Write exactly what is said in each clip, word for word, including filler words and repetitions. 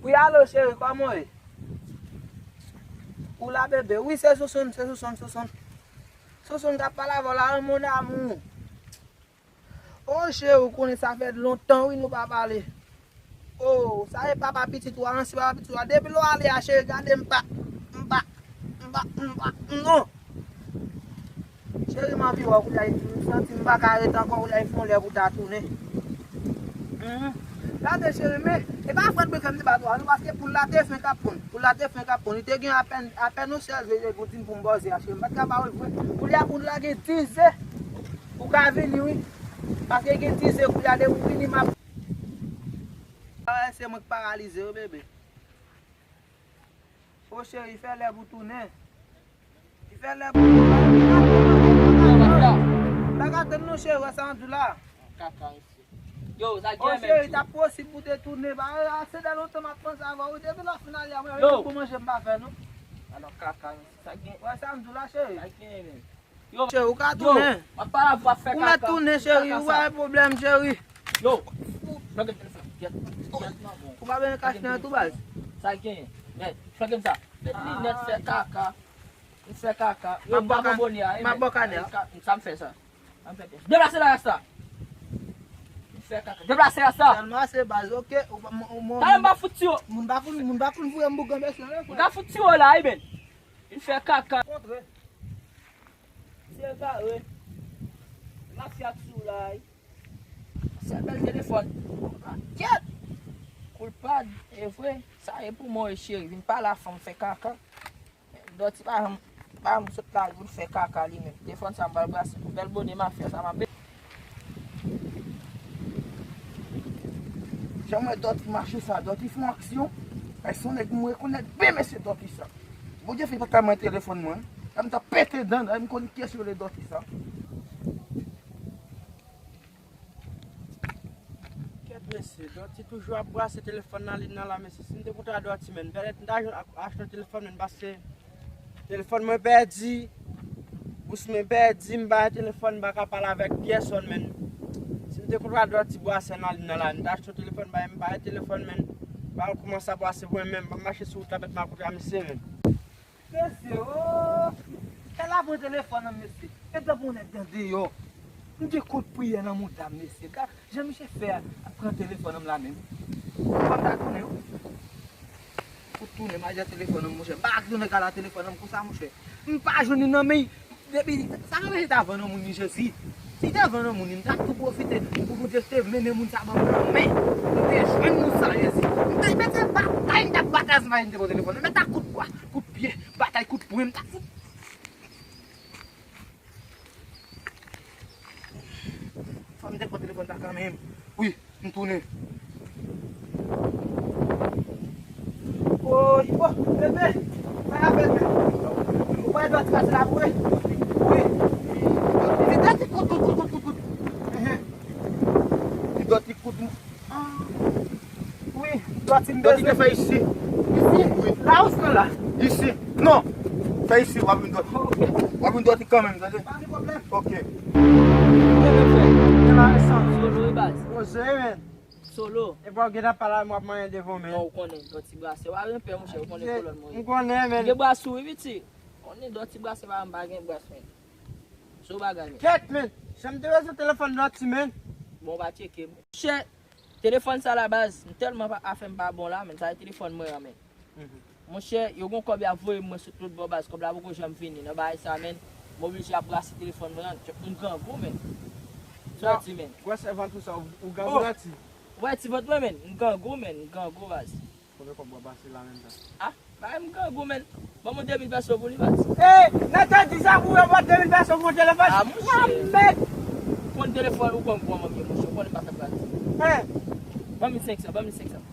Wi, alo, cheri, kòman w ye? Ou la, bebe? Wi, se Sousoun, se Sousoun, Sousoun. Sousoun k ap pale avè w la, wi, mon amour. O, cheri, ou konnen sa fè lontan, wi, nou pa pale. O, sa e papa pitit ou a, ansyen papa pitit ou a. Depi lè w ale a, cheri, gade m pa, m pa, m pa, m pa, non. Cheri, m anvi wè w kounye a, m santi m pa ka ret ankò, kounye a, fè yon lè pou w ta tounen. Mhm. Gade, cheri, men, e pa frèt mwen fè m te bat ou a, non, paske poul la te fenk ap ponn. Poul la te fenk ap ponn. Li te gen apèn, apèn yon sèl ze pou di m pou m bòze a, cheri. M pa t ka ba w l vre. Kounye a, poul la gen diz ze. Ou ka vini, wi. Paske gen diz ze kounye a, depi w vini, m ap. A, se mwen k paralize, wi, bebe. O cheri, fè lè pou tounen. Fè lè pou tounen. Pa ka tann non, cheri, wè sa m di w la. Kaka, mesye. Yo, sa gen, o cheri, t ap posib pou te tounen. Ba, a, se de lontan m ap panse avè w, wi. Depi lè w fin ale a, mwen, yo, pou manje m pa fè, non. Alò, kaka, mesye. Sa gen. Wè sa m di w la, cheri. Sa gen, men. Yo, cheri, ou ka tounen. M ap pale avè w, w ap fè kaka. Ou mèt tounen, cheri, ou pa gen pwoblèm, cheri. Yo, flanke m telefòn. Ou pa bezwen kache nan tou, baz. Sa genyen. Mèt, flanke m sa. Mèt linèt fè kaka. M fè kaka. Yo, m pa bon bonè a, m ap bò kanè a. Sa m fè sa. Sa m fè pyès. Deplase la, rasta. M fè kaka. Deplase, rasta. Sèlman se baz, oke. Ou pa, m, m, m, talè m pa fout tiyo. Moun pa konn, moun pa konn voye m bougan mesye, non, frè. M ka fout tiyo la, wi, men. M fè kaka. Kontre. Se vre. Mafya sou la, wi. Se bèl telefòn. Kyèt! Koulpad, e vre. Sa e pou mwen, cheri. Vin pa la, fanm fè kaka. Dòti pa janm, pa janm sot la, pou l fè kaka li menm. Telefòn sa, m pral brase. Bèl bonè mafya sa, m ap. Jan m wè Dòti mache sa, Dòti fè yon aksyon. Ay, se yon nèg m rekonèt byen, mesye, Dòti sa. Bondye fè li pa t ka mwen telefòn mwen. Lè m t ap pete dan, lè m konn kiyès yo rele Dòti sa. Kèt mesye, Dòti toujou ap brase telefòn nan li nan la, mesye. Si m te kontre a Dòti, menn, pètèt m ta jwenn ak, achte yon telefòn, menn, paske telefòn mwen pèdi, bous mwen pèdi, m pa gen telefòn, m pa ka pale avèk pyèsòn, menn. Si m te kontre a Dòti brase nan li nan la, m ta achte yon telefòn, bay m pa gen telefòn, menn. M pa kòmanse ap brase pou mwen menm, m ap mache sou wout la, pèt m ap kontre a misye, menn. Mesye, o! Kè la pran telefòn nan, mesye. Gentan pou nèg nan deyò. M gen kout priyè nan mouda m, mesye. Gad jan misye fè a, ap pran telefòn nan la menm. Fò m ta tounen, wi. Pou tounen, m al jwenn telefòn nan, monchè. M pa ak yon nèg al a telefòn nan konsa, monchè. M pa jwenn li nan men. Depi, sa ka mete ta vann yon moun li, Jezi. Si te vann yon moun li, m ta tou pwofite pou Bondye te mennen moun sa ban mwen nan men. M te jwenn moun sa, Jezi. M te mete batay, m t ap batay, si m pa te pran telefòn nan. Mete ak kout bwa, kout pye, batay, kout pwen, m t ap fout. Fò m te pran telefòn sa kanmenm. Wi. M tounen. Woy, bon, bebe, sa ka fèt, men. Ou pa dòt pase la pou mwen? Wi. Li dòti kout, kout, kout, kout, kout, kout. Enhen. Li dòti kout. Ah. Wi, dòti m bezwen. Dòti te fè isi. Isi? Wi. La ou se la? Isi. Non. Fè isi, w ap vin dòti. Ok. W ap vin dòti kanmenm, tande? Pa gen pwoblèm. Ok. Bebe, frè. Solo, wi, baz. Poze, men. Solo. E pa w gentan pale a m w ap manyen devan w, men. Non, ou konnen, dòti brase. W a renpè, monchè, ou konnen kolòn mwen ye. M konnen, men. Gen bras ou, wi, piti. Konnen dòti brase, pa, m pa gen bras, men. Se yon bagay, men. Kèt, men. Jan m te bezwen telefòn dòti, men. Bon, w pa tcheke. Monchè, telefòn sa la, baz, m tèlman pa, afè m pa bon la, men. Sa e telefòn mwen an, men. Mhm. Monchè, yo gon kòb y ap voye mwen sot lòt bò, baz. Kòb la poko janm vini nan bagay sa, menn. M oblije ap brase telefòn mwen an. M grangou, menn. Sa w di, menn? Gwòsè vant ou sa, ou, ou grangou nan ti? Wè, ti vant mwen, menn. M grangou, menn. M grangou, baz. Konbyen kòb w ap brase la menm, sa? Ah, bagay m grangou, menn. Ban mwen de mil pèso pou li, baz. Ey, nèg sa di sa pou yo ba de mil pèso pou yon telefòn? Ah, monchè. Ou konn telefòn, ou konn kòman m ye, monchè. Ou konnen m pa fè pati. Hein? Ban mil senk san, ban mil senk san.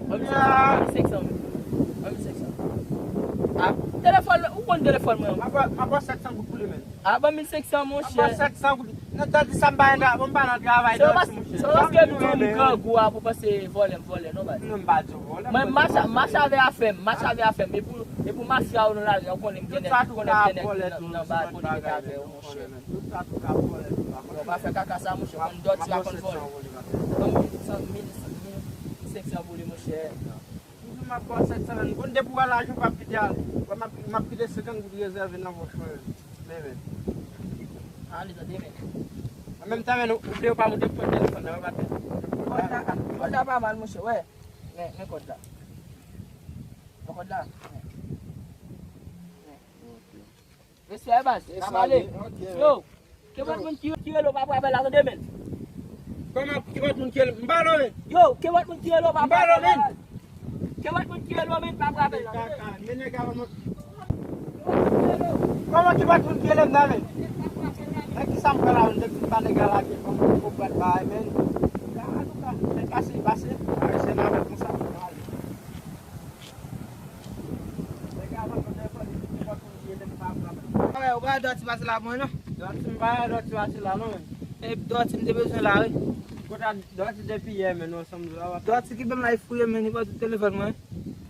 Ban m senk san, ban m senk san, men. Ban m senk san. Ah, telefòn, ou konn telefòn mwen, wi. M ap ba, m ap ba w sèt san goud pou li, men. Ah, ban m mil senk san, monchè. M ap ba w sèt san goud. Nan tan di sa, m pa nan, m pa nan travay nan ti, monchè. Se paske m di w m grangou a pou panse vòlè, m vòlè, non, baz. Non, m pa di w vòlè. Mwen, mache, mache avè afè m, mache avè afè m. E pou, e pou mafya yo nan lari a, ou konnen m gen nèg, ou konnen m gen nèg nan, nan ba, konnen m gen afè yo, monchè. Tout sa tou ka vòlè, tout sa. Bon, pa fè kaka sa, monchè. Konn dòti a konn vòlè. Ban m mil san, mil, mil senk san pou li, monchè. M ap ba w sèt san menm. Bon, depi w al ajan, w ap kite al. W ap, m ap kite senkant goud rezève nan pòch mwen menm. Men, men. Ale, tande, men. An menm tan, men, ou vle ou pa moute pran telefòn nan, w ap atè. Kòd la, kòd la pa mal, monchè, wè. Men, men kòd la. Men kòd la. Men. Respè, baz. N ap ale. Ok. Yo, kenpòt moun ki, ki rele w pa pran apèl la, tande, men. Kòman kenpòt moun ki rele m? M pa rele w, men. Yo, kenpòt moun ki rele w pa pran apèl la. M pa rele w, men. Kenpòt moun ki rele w, men, pa pran apèl la, tande. Kaka, men nèg a pa mwen. Kòman kenpòt moun ki rele m nan, men? Nan ki sa m pran la, men, depi m pa nèg a lage, kòman m konprann bagay, men. Antouka, men pase, pase. Pase nan men konsa. Ou pa wè Dòti pase la pou mwen, non? Dòti, m pa wè Dòti pase la, non, men. E Dòti, m te bezwen la, wi. Kote Dòti depi yè, men, nou ansanm la, w ap. Dòti ki ban m lay fouye, men, li pran tout telefòn mwen.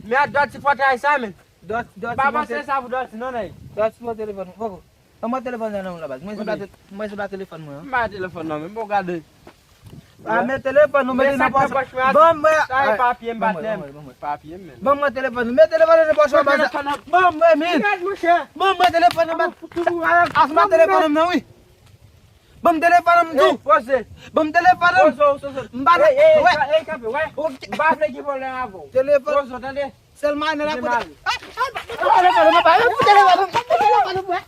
Men a Dòti fò tray sa, men. Dòti, Dòti, pa panse sa pou Dòti, non, nèg. Dòti pran telefòn mwen, poko. Ban mwen telefòn nan, non, la baz. Mwen se pa te-, mwen se pa telefòn mwen, an. M pa telefòn nan, men, bon, gade. A, men telefòn ou mete nan pòch. Ban mwen. Sa e papye m, patnè m. Papye m, men. Ban mwen telefòn ou. Met telefòn nan nan pòch ou, baz. Ban mwen, men. Gad, monchè. Ban mwen telefòn nan, baz. Asma telefòn m nan, wi. Ban m telefòn m tou. Poze. Ban m telefòn m. Poze, poze. M pa vle. Ey, ey, ey, kanpe, wè. M pa vle gen pwoblèm avè w. Telefòn. Poze, tande. Sèlman nan la kote. Ay, ay, telefòn nan, telefòn nan, telefòn nan, telefòn nan.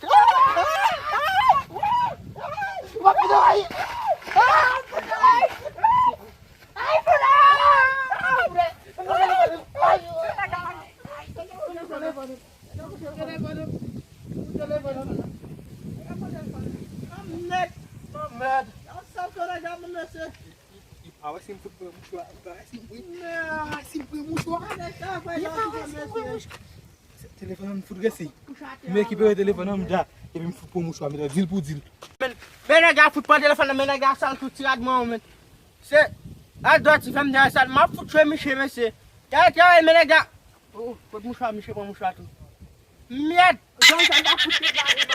Li pa wè si m fout pran mouchwa, li pa wè si m, li pa wè si m pran mouchwa. Li pa wè si m pran mouchwa. Telefòn nan m fout resi. M rekipere telefòn nan m dja. Epi m fout pran mouchwa, men di l pou di l. Men, men nèg la fout pran telefòn nan, men nèg la sal tout ti rad mwen, men. Se, a Dòti fè m dèyè sal, m ap fout tchwe miche, mesye. Tèlè, tèlè, men nèg la. Oh, kot mouchwa, miche pran mouchwa tou. Mèd! Jan sa ta fout nèg la.